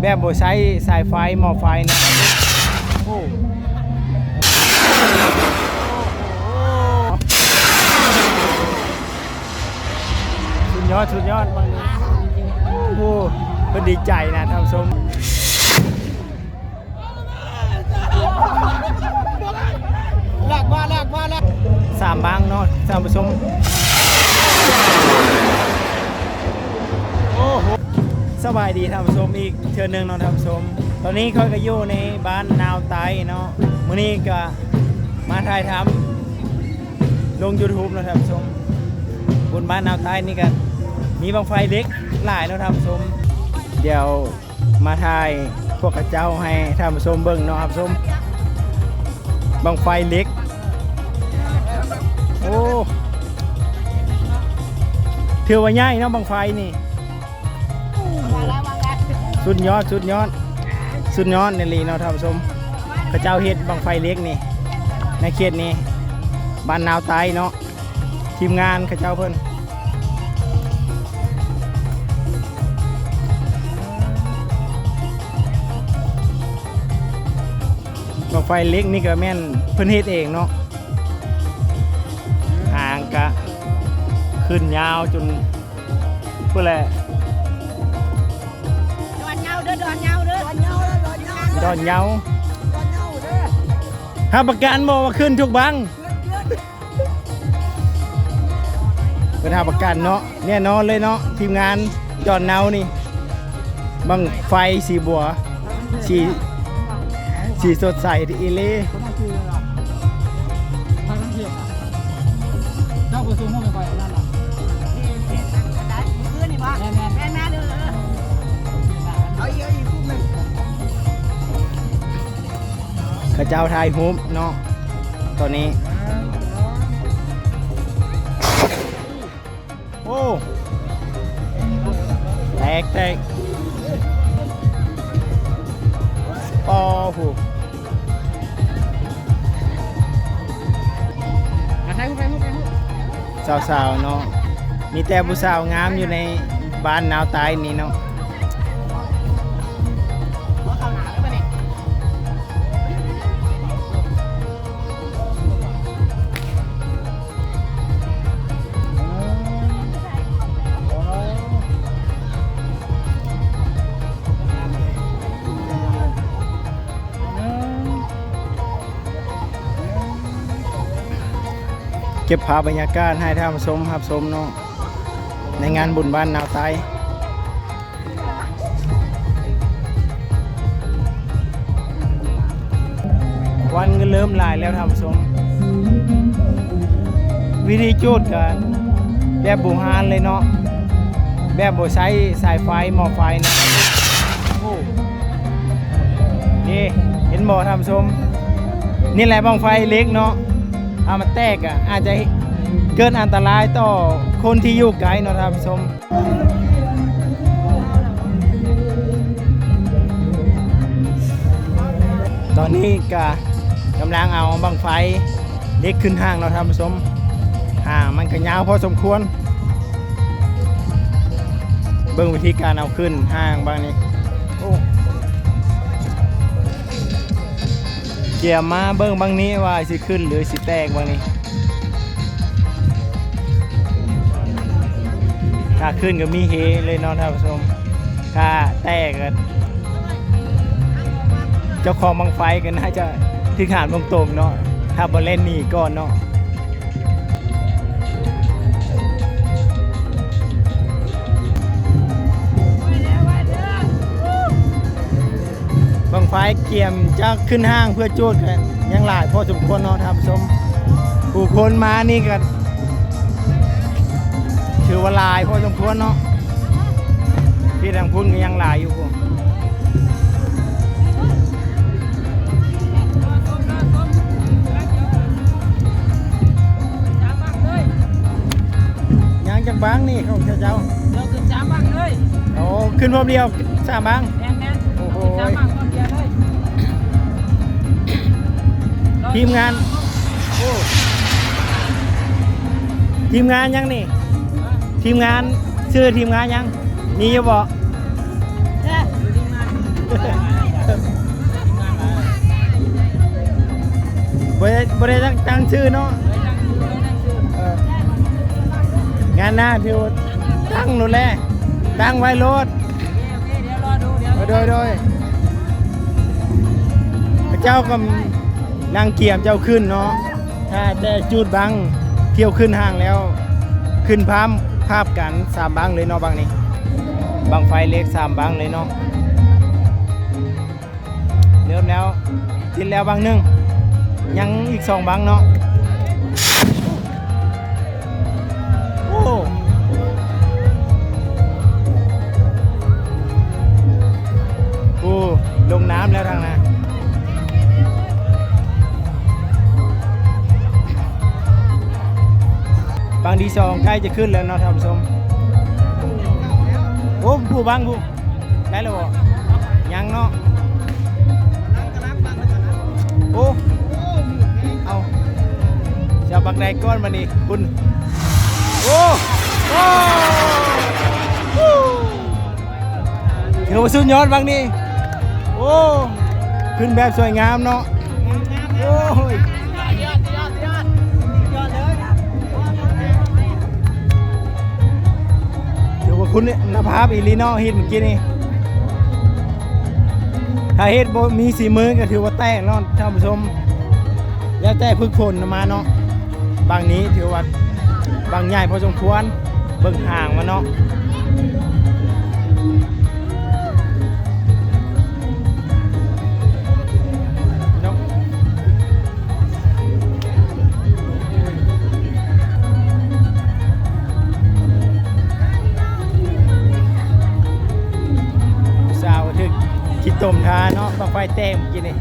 ແບບບໍ່ໃຊ້ສາຍໄຟ ໝໍ້ໄຟນະ. ໂອ້ ສຸດຍອດ ສຸດຍອດ. ໂອ້ ເພິ່ນດີໃຈນະທ່ານຜູ້ຊົມ. ສາມບັ້ງເນາະທ່ານຜູ້ຊົມ. ໂອ້ໂຫ ສະບາຍດີທ່ານຜູ້ຊົມອີກເທື່ອໜຶ່ງເນາະທ່ານຜູ້ຊົມ. ຕອນນີ້ຂ້ອຍກໍຢູ່ໃນບ້ານນາວໃຕ້ເນາະ. ມື້ນີ້ກໍມາຖ່າຍທຳລົງຢູທູບເນາະທ່ານຜູ້ຊົມ. ບຸນບ້ານນາວໃຕ້ນີ້ກໍມີບັ້ງໄຟເຫຼັກຫຼາຍເນາະທ່ານຜູ້ຊົມ. ດຽວ ມາຖ່າຍພວກເຂົາເຈົ້າໃຫ້ທ່ານຜູ້ຊົມເບິ່ງເນາະ ທ່ານຜູ້ຊົມ. ບັ້ງໄຟເຫຼັກ ໂອ້ ຖືວ່າໃຫຍ່ເນາະ ບັ້ງໄຟນີ້. ສຸດຍອດ ສຸດຍອດ ສຸດຍອດອີ່ຫຼີເນາະທ່ານຜູ້ຊົມ. ເຂົາເຈົ້າເຮັດບັ້ງໄຟເຫຼັກນີ້ ໃນເຂດນີ້ ບ້ານນາວໃຕ້ເນາະ. ທີມງານເຂົາເຈົ້າເພິ່ນ ບັ້ງໄຟເຫຼັກນີ້ກໍແມ່ນເພິ່ນເຮັດເອງເນາະ. ຫາງກະຂຶ້ນຍາວຈົນພຸ້ນແຫຼະ. ດອນເຍົາເດີ ດອນເຍົາເດີ ດອນເຍົາ ດອນເຍົາ ດອນເຍົາເດີ. ຮັບປະກັນບໍ່ວ່າຂຶ້ນທຸກບັ້ງ? ເພິ່ນຮັບປະກັນເນາະ ແນ່ນອນເລີຍເນາະ ທີມງານດອນເນົານີ້. ບັ້ງໄຟສີບົວ ສີ ສີສົດໃສອີ່ຫຼີ. ເຂົາເຈົ້າຖ່າຍຮູບເນາະ ຕອນນີ້. ໂອ້ ແຕກ ແຕກ ປໍໂຫ ສາວໆເນາະ ມີແຕ່ຜູ້ສາວງາມຢູ່ໃນບ້ານນາວໃຕ້ນີ້ເນາະ. ເກັບພາບບັນຍາກາດໃຫ້ທ່ານຜູ້ຊົມຮັບຊົມເນາະ ໃນງານບຸນບ້ານນາວໃຕ້. ຄວັນກໍເລີ່ມຫຼາຍແລ້ວທ່ານຜູ້ຊົມ. ວິທີຈູດກໍແບບບູຮານເລີຍເນາະ ແບບບໍ່ໃຊ້ສາຍໄຟ ໝໍ້ໄຟນະ. ໂອ້ ນີ້ ເຫັນບໍ່ທ່ານຜູ້ຊົມ? ນີ້ແຫຼະບັ້ງໄຟເຫຼັກເນາະ ຖ້າມັນແຕກກໍອາດຈະເກີດອັນຕະລາຍຕໍ່ຄົນທີ່ຢູ່ໃກ້ເນາະທ່ານຜູ້ຊົມ. ຕອນນີ້ກະກຳລັງເອົາບັ້ງໄຟເຫຼັກຂຶ້ນຫ້າງເນາະທ່ານຜູ້ຊົມ. ຫ້າງມັນກະຍາວພໍສົມຄວນ. ເບິ່ງວິທີການເອົາຂຶ້ນຫ້າງບັ້ງນີ້. ໂອ້ ກຽມມາເບິ່ງບັ້ງນີ້ວ່າຊິຂຶ້ນຫຼືຊິແຕກບັ້ງນີ້. ຖ້າຂຶ້ນກໍມີເຮເລີຍເນາະທ່ານຜູ້ຊົມ. ຖ້າແຕກກໍເຈົ້າຂອງບັ້ງໄຟກໍໜ້າຈະຖືກຫາມຕົງໆເນາະ ຖ້າບໍ່ແລ່ນໜີກ່ອນເນາະ. ບັ້ງໄຟກຽມຈະຂຶ້ນຫ້າງເພື່ອຈູດກໍຍັງຫຼາຍພໍສົມຄວນເນາະທ່ານຜູ້ຊົມ. ຜູ້ຄົນມານີ້ກໍຖືວ່າຫຼາຍພໍສົມຄວນເນາະ. ທີ່ທາງພຸ້ນກໍຍັງຫຼາຍຢູ່ພຸ້ນ. ຍັງຈັກບັ້ງນີ້ຂອງເຈົ້າ? ດຽວຂຶ້ນສາມບັ້ງເລີຍ. ໂອ້ ຂຶ້ນພ້ອມດຽວສາມບັ້ງ? ແມ່ນໆ. ໂອ້ໂຫ ຂຶ້ນສາມບັ້ງພ້ອມດຽວເລີຍ. ທີມງານ ໂອ້ ທີມງານຫຍັງນີ້? ຮະ? ທີມງານ ຊື່ທີມງານຫຍັງ? ມີຢູ່ບໍ່? ເອີ ທີມງານ ບໍ່ໄດ້ຕັ້ງ ຕັ້ງຊື່ເນາະ ເອີ ງານໜ້າຖືວ່າຕັ້ງໂລດແຫຼະ ຕັ້ງໄວ້ໂລດ ໂດຍ ໂດຍ ເຂົາເຈົ້າກຳລັງກຽມເຈົ້າຂຶ້ນເນາະ ຖ້າແຕ່ຈູດບັ້ງ ທ່ຽວຂຶ້ນຫ້າງແລ້ວ ຂຶ້ນພາບ ພາບກັນສາມບັ້ງເລີຍເນາະ ບັ້ງນີ້ ບັ້ງໄຟເຫຼັກສາມບັ້ງເລີຍເນາະ. ເລີ່ມແລ້ວ ຕິດແລ້ວບັ້ງໜຶ່ງ ຍັງອີກສອງບັ້ງເນາະ ໂອ້ ໂອ້ ລົງນ້ຳແລ້ວທາງນັ້ນ ບັ້ງທີສອງໃກ້ຈະຂຶ້ນແລ້ວເນາະທ່ານຜູ້ຊົມ ໂອ້ ຜູ້ບັ້ງຜູ້ ໄດ້ແລ້ວບໍ່? ຍັງເນາະ ໂອ້ ເອົາ ຊິເອົາບັກໃດກ່ອນບັດນີ້ ຄຸນ ໂອ້ ໂອ້ ໂອ້ ຖືວ່າສຸດຍອດບັກນີ້ ໂອ້ ຂຶ້ນແບບສວຍງາມເນາະ ໂອ້ຍ ຖືວ່າຄຸນນະພາບອີ່ຫຼີເນາະ ເຮັດມື້ກີ້ນີ້ ຖ້າເຮັດບໍ່ມີສີມືກໍຖືວ່າແຕກເນາະທ່ານຜູ້ຊົມ ແລ້ວແຕ່ຝຶກຝົນມາເນາະ ບັ້ງນີ້ຖືວ່າບັ້ງໃຫຍ່ພໍສົມຄວນ ເບິ່ງຫາງມັນເນາະ. ສາວຖືກຂີ້ຕົມທາເນາະ ບັ້ງໄຟແຕກມື້ກີ້ນີ້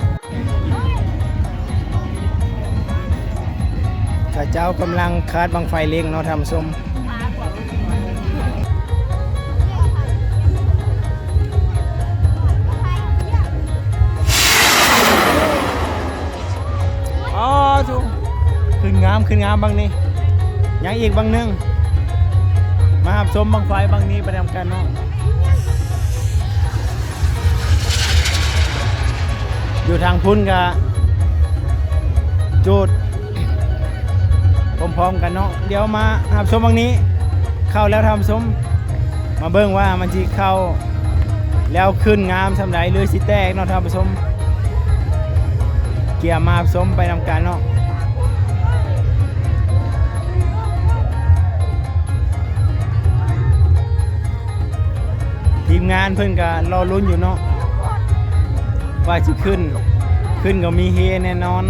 ເຂົາເຈົ້າກຳລັງຄາດບັ້ງໄຟເຫຼັກເນາະທ່ານຜູ້ຊົມ. ອໍ ທຸ ຂຶ້ນງາມ ຂຶ້ນງາມບັ້ງນີ້ ຍັງອີກບັ້ງໜຶ່ງ ມາຮັບຊົມບັ້ງໄຟບັ້ງນີ້ໄປນຳກັນເນາະ. ຢູ່ທາງພຸ້ນກະຈູດ ພ້ອມໆກັນເນາະ ດຽວມາຮັບຊົມບັ້ງນີ້ ເຂົ້າແລ້ວທ່ານຜູ້ຊົມ ມາເບິ່ງວ່າມັນຊິເຂົ້າແລ້ວຂຶ້ນງາມສ່ຳໃດ ຫຼືຊິແຕກເນາະທ່ານຜູ້ຊົມ ກຽມມາຮັບຊົມໄປນຳກັນເນາະ. ທີມງານເພິ່ນກະລໍລຸ້ນຢູ່ເນາະ ວ່າຊິຂຶ້ນ ຂຶ້ນກໍມີເຮແນ່ນອນ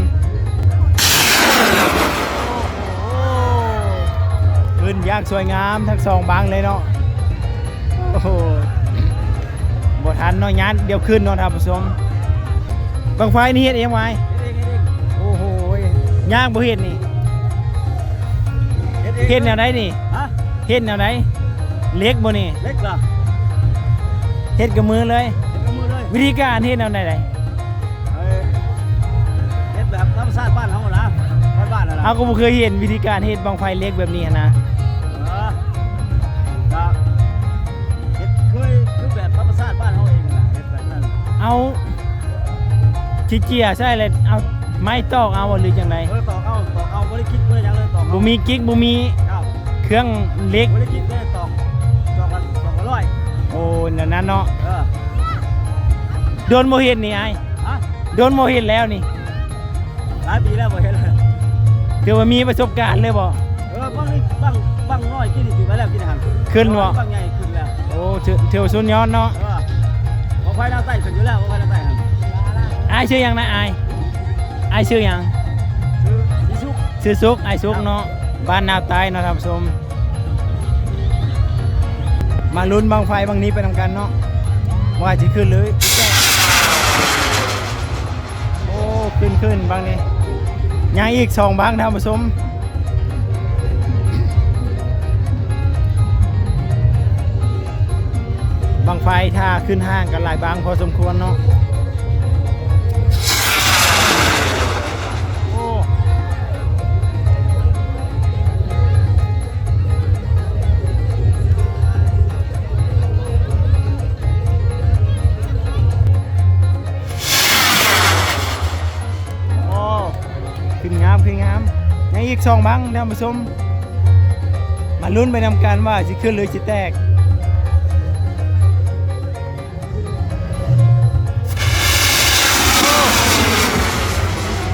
ຂຶ້ນຢ່າງສວຍງາມທັງສອງບັ້ງເລີຍເນາະ. ໂອ້ໂຫ ບໍ່ທັນເນາະ ຍານດຽວຂຶ້ນເນາະທ່ານຜູ້ຊົມ. ບັ້ງໄຟນີ້ເຮັດເອງຫວາຍ? ເຮັດເອງ ເຮັດເອງ. ໂອ້ໂຫ ຍາກບໍ່ເຮັດນີ້? ເຮັດເອງ ເຮັດແນວໃດນີ້? ຮະ? ເຮັດແນວໃດ? ເຫຼັກບໍ່ນີ້? ເຫຼັກລະ ເຮັດກັບມືເລີຍ? ເຮັດກັບມືເລີຍ. ວິທີການເຮັດແນວໃດ? ເອີ ເຮັດແບບທຳມະຊາດບ້ານເຮົານະ ບ້ານໆນະ. ເຮົາກໍບໍ່ເຄີຍເຫັນວິທີການເຮັດບັ້ງໄຟເຫຼັກແບບນີ້ຫັ້ນນະ. ເອີ ກະເຮັດຄື ຄືແບບທຳມະຊາດບ້ານເຮົາເອງນະ ເຮັດແບບນັ້ນ. ເອົາ ຂີ້ເຈຍໃສ່ແລ້ວເອົາໄມ້ຕອກເອົາ ຫຼືຈັ່ງໃດ? ເອີ ຕອກເອົາ ຕອກເອົາ ບໍ່ໄດ້ກິກບໍ່ໄດ້ຫຍັງເລີຍ ຕອກເອົາ. ບໍ່ມີກິກ ບໍ່ມີເຄື່ອງເຫຼັກ ບໍ່ໄດ້ກິກເລີຍ ຕອກ ຕອກກັນ ຕອກກັນຮ້ອຍ. ໂອ້ ແນວນັ້ນເນາະ. ເອີ ດົນບໍ່ເຮັດນີ້ອ້າຍ? ຮະ? ດົນບໍ່ເຮັດແລ້ວນີ້? ຫຼາຍປີແລ້ວບໍ່ເຮັດ. ຖືວ່າມີປະສົບການເລີຍບໍ່? ເອີ ບັ້ງນີ້ ບັ້ງ ບັ້ງນ້ອຍກິນນີ້ຖືໄປແລ້ວ ກິນຫັ້ນ. ຂຶ້ນບໍ່? ບັ້ງໃຫຍ່ຂຶ້ນແລ້ວ. ໂອ້ ຖື ຖືວ່າສຸດຍອດເນາະ. ເອີ ບັ້ງໄຟແນວໃຕ້ຂຶ້ນຢູ່ແລ້ວ ບັ້ງໄຟແນວໃຕ້ຫັ້ນ. ອ້າຍຊື່ຫຍັງນະອ້າຍ? ອ້າຍຊື່ຫຍັງ? ຊື່ ຊື່ສຸກ. ຊື່ສຸກ ອ້າຍສຸກເນາະ ບ້ານນາວໃຕ້ເນາະທ່ານຜູ້ຊົມ. ມາລຸ້ນບັ້ງໄຟບັ້ງນີ້ໄປນຳກັນເນາະ ວ່າຊິຂຶ້ນຫຼື ໂອ້ ຂຶ້ນ ຂຶ້ນບັ້ງນີ້ ຍັງອີກສອງບັ້ງທ່ານຜູ້ຊົມ. ບັ້ງໄຟຖ້າຂຶ້ນຫ້າງກໍຫຼາຍບັ້ງພໍສົມຄວນເນາະ. ໂອ້ ໂອ້ ຂຶ້ນງາມ ສອງບັ້ງ ທ່ານຜູ້ຊົມ ມາລຸ້ນໄປນຳກັນວ່າຊິຂຶ້ນ ຫຼື ຊິແຕກ.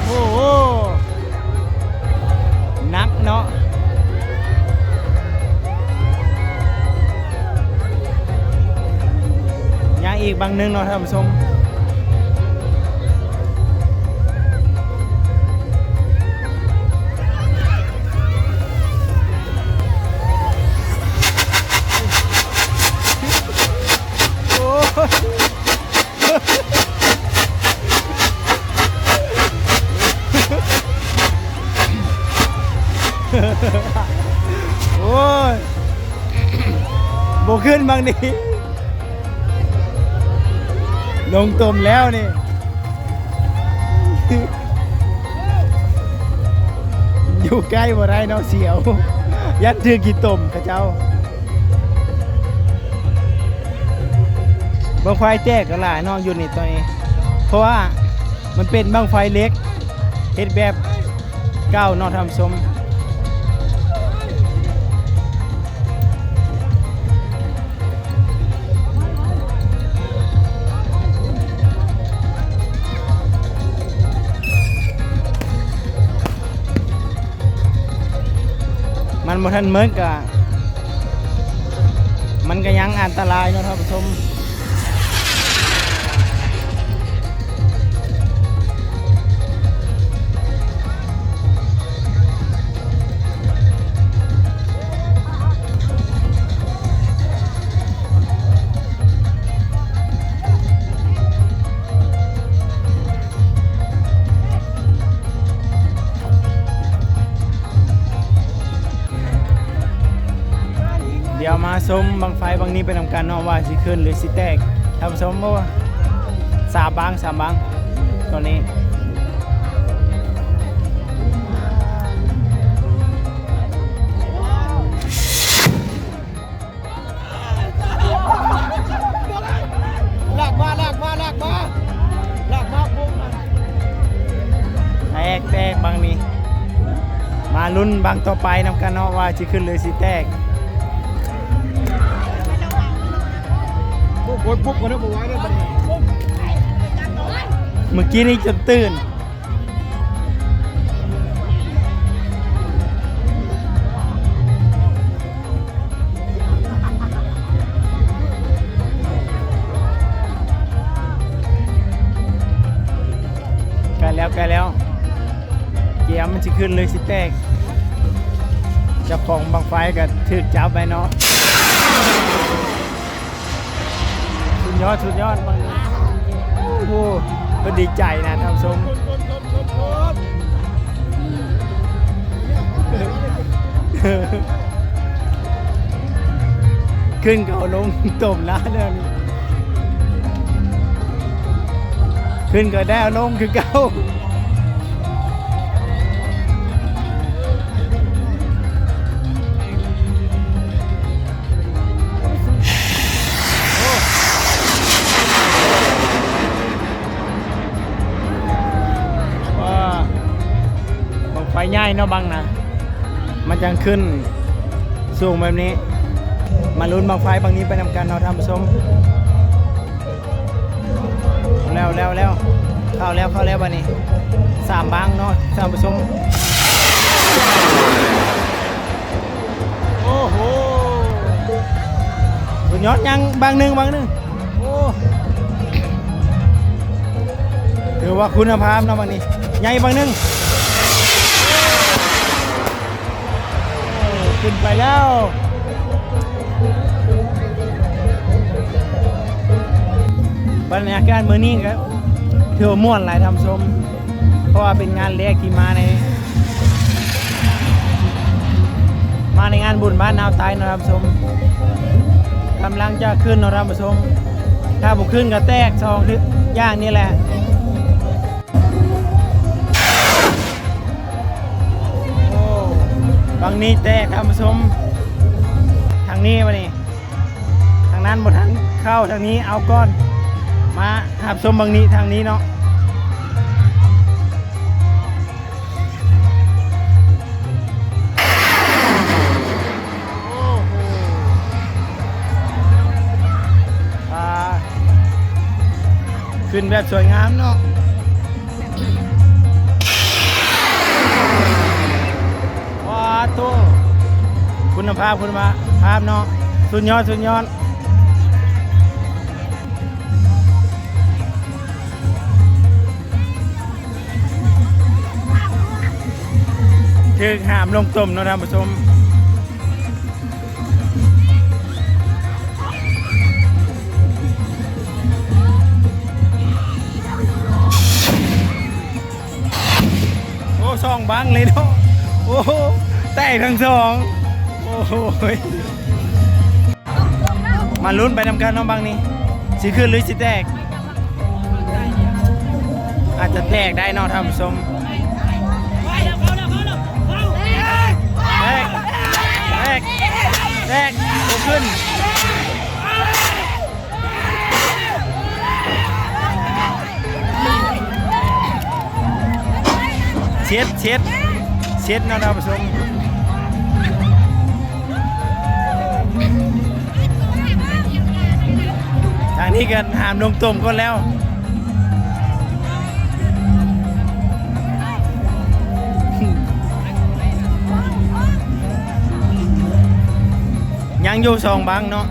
ໂອ້ໂຫ ໜັກເນາະ. ຍັງອີກບັ້ງໜຶ່ງເນາະທ່ານຜູ້ຊົມ. ໂອ້ຍ ໂອ້ຍ ບໍ່ຂຶ້ນບັ້ງນີ້ ລົງຕົມແລ້ວນີ້ ຢູ່ໃກ້ບໍ່ໄດ້ເນາະ ສຽວ ຢ້ານຖືກຂີ້ຕົມເຂົາເຈົ້າ. ບັ້ງໄຟແຕກກໍຫຼາຍເນາະ ຢູ່ໃນຕອນນີ້ ເພາະວ່າມັນເປັນບັ້ງໄຟເຫຼັກ ເຮັດແບບເກົ່າເນາະທ່ານຜູ້ຊົມ. ມັນບໍ່ທັນໝົດກະ ມັນກະຍັງອັນຕະລາຍເນາະທ່ານຜູ້ຊົມ. ດຽວມາຊົມບັ້ງໄຟບັ້ງນີ້ໄປນຳກັນເນາະ ວ່າຊິຂຶ້ນ ຫຼື ຊິແຕກ. ທ່ານຜູ້ຊົມ ໂອ້ ສາມບັ້ງ ສາມບັ້ງ ຕອນນີ້. ລາກມາ ລາກມາ ລາກມາ ລາກມາ ແຕກ ແຕກບັ້ງນີ້. ມາລຸ້ນບັ້ງຕໍ່ໄປນຳກັນເນາະ ວ່າຊິຂຶ້ນ ຫຼື ຊິແຕກ. ໂອ້ຍ ປຸບ ໂອ້ຍ ປຸບ ບໍ່ໄຫວເດ້ບັດນີ້ ເມື່ອກີ້ນີ້ຈົນຕື່ນ. ໃກ້ແລ້ວ ໃກ້ແລ້ວ ກຽມມັນຊິຂຶ້ນ ຫຼື ຊິແຕກ. ເຈົ້າຂອງບັ້ງໄຟກໍຖືກຈັບໄວ້ເນາະ. ສຸດຍອດ ສຸດຍອດ ບັ້ງນີ້. ໂອ້ໂຫ ເພິ່ນດີໃຈນະທ່ານຜູ້ຊົມ. ຂຶ້ນກໍເອົາລົງຕົມລະເດີ ຂຶ້ນກໍໄດ້ເອົາລົງຄືເກົ່າ. ວ້າ ບັ້ງໄຟໃຫຍ່ເນາະບັ້ງນະ ມັນຈັ່ງຂຶ້ນສູງແບບນີ້. ມາລຸ້ນບັ້ງໄຟບັ້ງນີ້ໄປນຳກັນເນາະທ່ານຜູ້ຊົມ. ແລ້ວ ແລ້ວ ແລ້ວ ເຂົ້າແລ້ວ ເຂົ້າແລ້ວບາດນີ້ ສາມບັ້ງເນາະທ່ານຜູ້ຊົມ. ໂອ້ໂຫ ສຸດຍອດ. ຍັງບັ້ງໜຶ່ງ ບັ້ງໜຶ່ງ. ໂອ້ ຖືວ່າຄຸນນະພາບເນາະບັ້ງນີ້ ໃຫຍ່ບັ້ງໜຶ່ງ. ຂຶ້ນໄປແລ້ວ. ບັນຍາກາດມື້ນີ້ກໍຖືວ່າມ່ວນຫຼາຍທ່ານຜູ້ຊົມ ເພາະວ່າເປັນງານແລກທີ່ມາໃນ ມາໃນງານບຸນບ້ານນາວໃຕ້ເນາະທ່ານຜູ້ຊົມ. ກຳລັງຈະຂຶ້ນເນາະທ່ານຜູ້ຊົມ ຖ້າບໍ່ຂຶ້ນກໍແຕກສອງຢ່າງນີ້ແຫຼະ. ໂອ້ ບັ້ງນີ້ແຕກທ່ານຜູ້ຊົມ. ທາງນີ້ບາດນີ້ ທາງນັ້ນບໍ່ທັນເຂົ້າ ທາງນີ້ເອົາກ່ອນ. ມາຮັບຊົມບັ້ງນີ້ ທາງນີ້ເນາະ. ຂຶ້ນແບບສວຍງາມເນາະ. ວ້າໂຕ ຄຸນນະພາບ ຄຸນນະພາບເນາະ ສຸດຍອດ ສຸດຍອດ. ຖືກຫ້າມລົງຕົມເນາະທ່ານຜູ້ຊົມ. ໂອ້ ສອງບັ້ງເລີຍເນາະ. ໂອ້ ແຕກທັງສອງ. ໂອ້ຍ ມາລຸ້ນໄປນຳກັນເນາະ ບັ້ງນີ້ ຊິຂຶ້ນຫຼືຊິແຕກ. ອາດຈະແຕກໄດ້ເນາະທ່ານຜູ້ຊົມ. ແຕກ ແຕກ ແຕກ ບໍ່ຂຶ້ນ. ເຊັດ ເຊັດ ເຊັດເນາະທ່ານຜູ້ຊົມ. ທາງນີ້ກໍຫ້າມລົງຕົມກ່ອນແລ້ວ. ຍັງຢູ່ສອງບັ້ງເນາະ.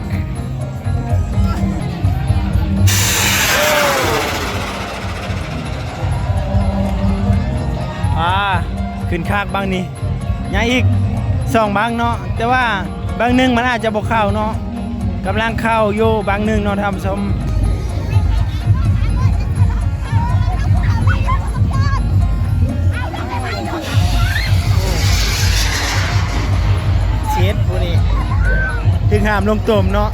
ອາ ຂຶ້ນຄາກບັ້ງນີ້ ຍັງອີກສອງບັ້ງເນາະ ແຕ່ວ່າບັ້ງໜຶ່ງມັນອາດຈະບໍ່ເຂົ້າເນາະ ກຳລັງເຂົ້າຢູ່ບັ້ງໜຶ່ງເນາະທ່ານຜູ້ຊົມ. ເຊັດຜູ້ນີ້ ຖືກຫ້າມລົງຕົມເນາະ.